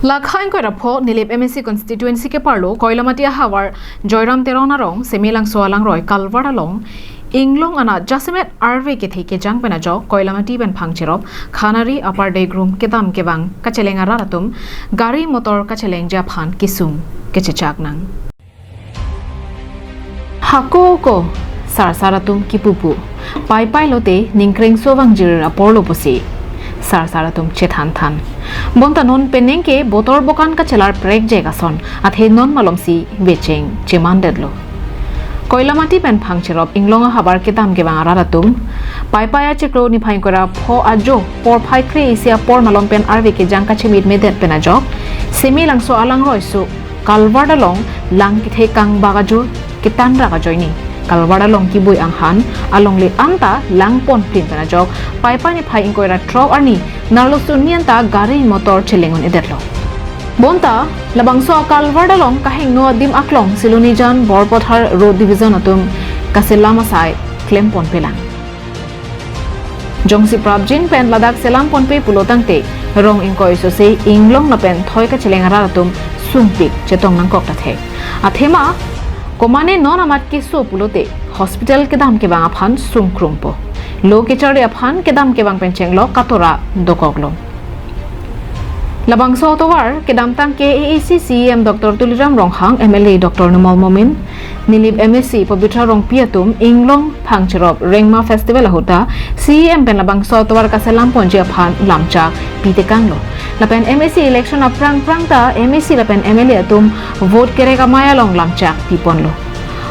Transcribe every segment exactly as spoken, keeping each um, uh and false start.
Lakha ingkoi ra pho Nilip M A C constituency keparlo Koilamati ahavar Joyram Teron arong Semelangso alangroi culvert along inglong anat jasemet arve kethe kejang pen ajok Koilamati pen Phangcherop, Khanari, Upper Degrum kedam kevang kacheleng arat atum gari motor kachelengji aphan kesung kechechak nang. Hako ko, sarsar atum kipupu, paipai lote ningkrengso vangjir aporlo pusi sarsar atum chethan than. Bonta non penang ke botor bokan kachelar prekjek ason, athe non malomsi vecheng chemandetlo. Koilamati pen Phangcherop inglong ahavar kedam kevang arat atum paipai achiklo niphai ingkoi ra pho ajo porphai kre-isi apor malom pen arve kejang kachemitmedet pen ajok Semelangso alangroi su culvert along lang kethe kangbak ajur ketanrak ajoine culvert along kibui anghan alongle anta lang ponplin pen ajok paipai niphai ingkoi ra throk arni narlo suni anta gari motor chelengun edetlo. Bonta labangso a culvert along kahingno adim aklong Silonijan Borpathar Road Division atum kaselam asai klem ponpelang. Jongsi prapjin pen ladak selam ponpe pulo tangte rong ingkoi sose inglong lapen thoi kacheleng arat atum sungpik chetong nangkok ta thek. Athema komane non amat keso pulote hospital kedam kevang aphan sungkrungpo. Lo kecharli aphan kedam kevang pen chenglok katora dokoklo. Labangso atovar kedamtang K A A C C E M Doctor Tuliram Ronghang, M L A Doctor Numal Momin, Nilip M A C Pabitra Rongpi atum inglong Phangcherop Rengma Festival ahut ta C E M pen labangso atovar kaselam ponji aphan lamchak pitekanglo. Lapen M A C election aphrang phrang ta M A C lapen M L A atum vote kerek amei along lamchak piponlo.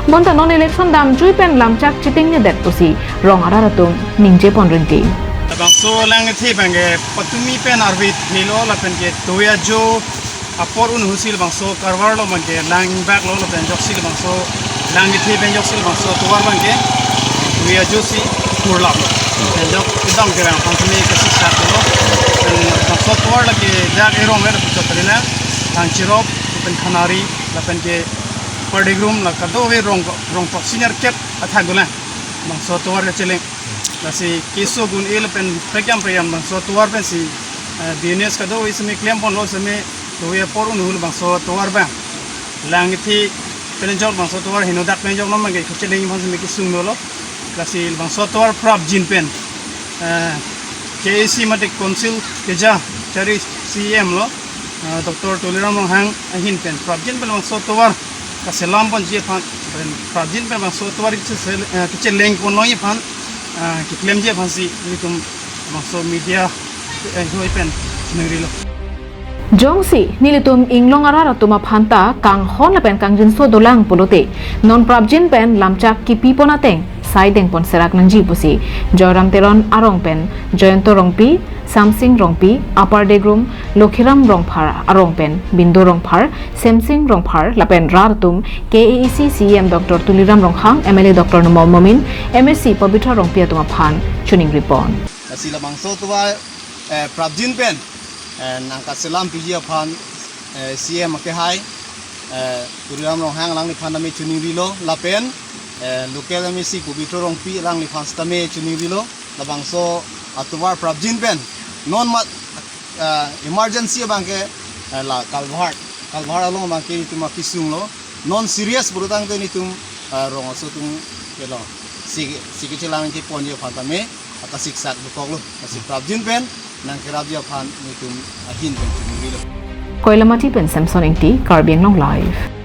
Bonta non election damjui pen lamchak chitengnedet pusi rong arat atum ningje pon rinti. Labangso lang kethe abang ke patumi pen arve thelo lapen ke toya jo apor un husi labangso culvert along abang ke lang bak lo lapen joksi labangso lang kethe pen joksi labangso tovar abang ke toya jo si kurlap lo. Lapen jok kedam kevang aphan simi kesiksak lo. Lapen labangso tovar lake dak erong er puchot kalina Phangcherop lapen Khanari lapen ke Upper Degrum la kadokave rong rong proxy nerkep athak dolang. Labangso tovar kacheleng. Lasi keso gun-e lapen prekjam prekjam labangso tovar pensi, eh, B N S kadokave simi klem ponlo simi toya apor un hul labangso tovar abang. Lang kethe pen jok labangso tovar henodak pen jok non abang ke kacheleng aphan simi kesung dolo. Lasi labangso tovar prapjin pen, eh, K A C mate council keja chari C E M lo, eh, Doctor Tuliram Ronghang ahin pen prapjin pen labangso tovar kaselam ponji aphan, pen prapjin pen labangso tovar kechesel-, eh, kecheleng ponlongji aphan, eh, keklemji aphansi nelitum labangso media, eh, hoi pen nungrilo. Jongsi nelitum inglong arat atum aphan ta kanghon lapen kangjinso dolang pulote non prapjin pen lamchak kipi pon ateng sai deng pon serak nangji pusi Joyram Teron arong pen Joyonto Rongpi, Samsing Rongpi, Upper Degrum, Lokhiram Rongphar arong pen Bindo Rongphar, Semsing Rongphar lapen rat atum K A A C C E M Doctor Tuliram Ronghang, M L A Doctor Numal Momin, M A C Pabitra Rongpi atum aphan choningri pon. Lasi labangso tovar, eh, prapjin pen, eh, nangkaselam piji aphan, eh, C E M akehai, eh, Tuliram Ronghang alangliphan tame choningrilo lapen, eh, local M A C Pabitra Rongpi alangliphan tame choningrilo. Labangso atovar prapjin pen non mat, ah, emergency abang ke, ah, la culvert, culvert along abang ke itum akesung lo. Non serious pulo tangte nelitum, ah, rong aso atum kelo si, si kechelang ke ponji aphan tame akasiksak dokoklo. Lasi prapjin pen nangkerapji aphan nelitum ahin pen choningrilo. Koilamati pen Samson Ingti, Karbi Anglong Live.